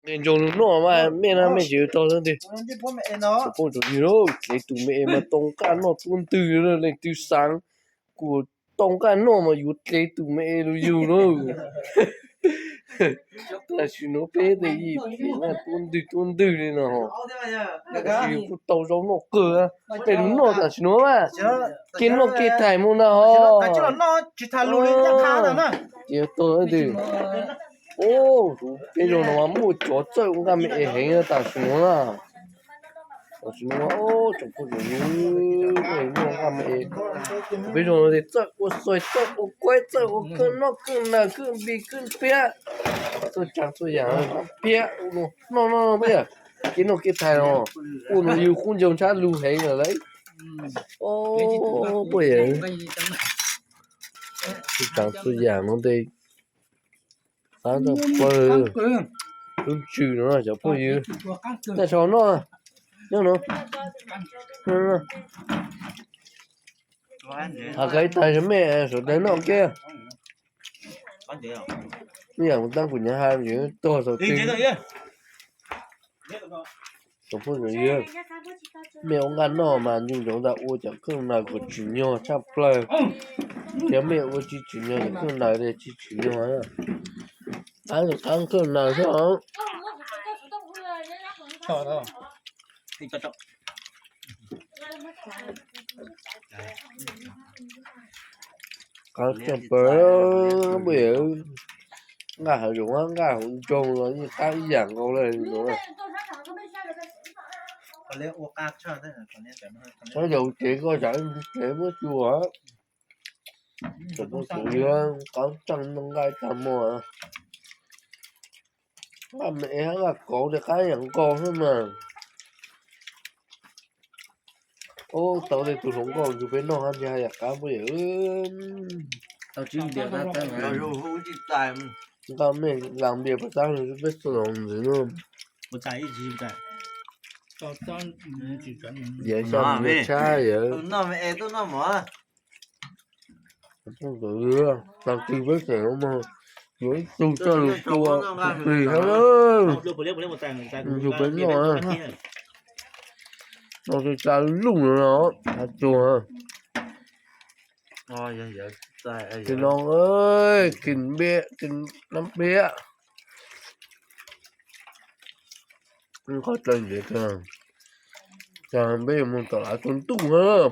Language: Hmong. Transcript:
Ntsoov lug noj mas mej na, mej tseem yuav tau xwb ntag. Tsoom phooj tsoom ywg, dlev tus me es mas tau nqaj noj tuab ntwg, leej twg xaav kuas tau nqaj noj mas yuav dlev tus me es lug yug na. Tam sim nuav peb tej yim them nqaj tuab ntwg tuab ntwg li no, tab sis yug kuj tau zaub noj kawg. Peb lug noj tam sim nuav mas, kev noj kev thaij mus na ho. Ces tau ntag. Peb zog no mas muaj cov txawj ua nqaj me es heev tam sim nuav na. Tam sim nuav tsoom phooj tsoom ywg, muaj nqaj me es, peb zog no ces txawj ua xaws, txawj ua kuaib, txawj ua kheej noj kheej naws, kheej npis kheej piab, txhua tsav txhua yam piab noj noj puab yawg. Kev noj kev thaij no ua rua yug kub ncaug ntshab lug heev lawm lauj. Puab yawg, txhua tsav txhua yam no tej qab tau pawg, lub ntsws no cov phooj ywg. Tag sau noj, nyob no. Has kawg ib tag mej sawv daws noj kiag. Ib yam mus taab kuv nyav has yuav tuag saum twg. Tsoom phooj tsoom ywg, mej ua nqaj noj mas nco ntsoov tas ua cov kheej naws kom tsim nyog tshaj plawg. Yog mej ua tsis tsim nyog cov kheej naws ces tsis tsim nyog. Qab qab kheej naws xwb os. Qab tshaj plaws, nqaj hav zoov nqaj hav nroog los yeej qab ib yam nkaus li. Txhob yog tsev koj tsam tsev muab tsuas. Tsoom phooj tsoom ywg, qab tseej noj nqaj tag hmo. Nqaj me es hab nqaj kauv li qab yam nkaus xwb mas. Ub, tau tej tug hluas nkauj nrug peb noj hab ntsis haj yam qab puab yawg. Nqaj mej las npias puas tau peb txhua tus ntxiv no. Yawm xya mus tshab yawm. Tag kis peb tseem yuav ib tug coj lug tua plig hab lawm. Yug peb noj, noj tsa luj no no has tsuag. Tis no, kis npiab, kis nab npiab. Qhov dlawg ntxiv kag, peb yuav moog tom lav tsaus ntuj na.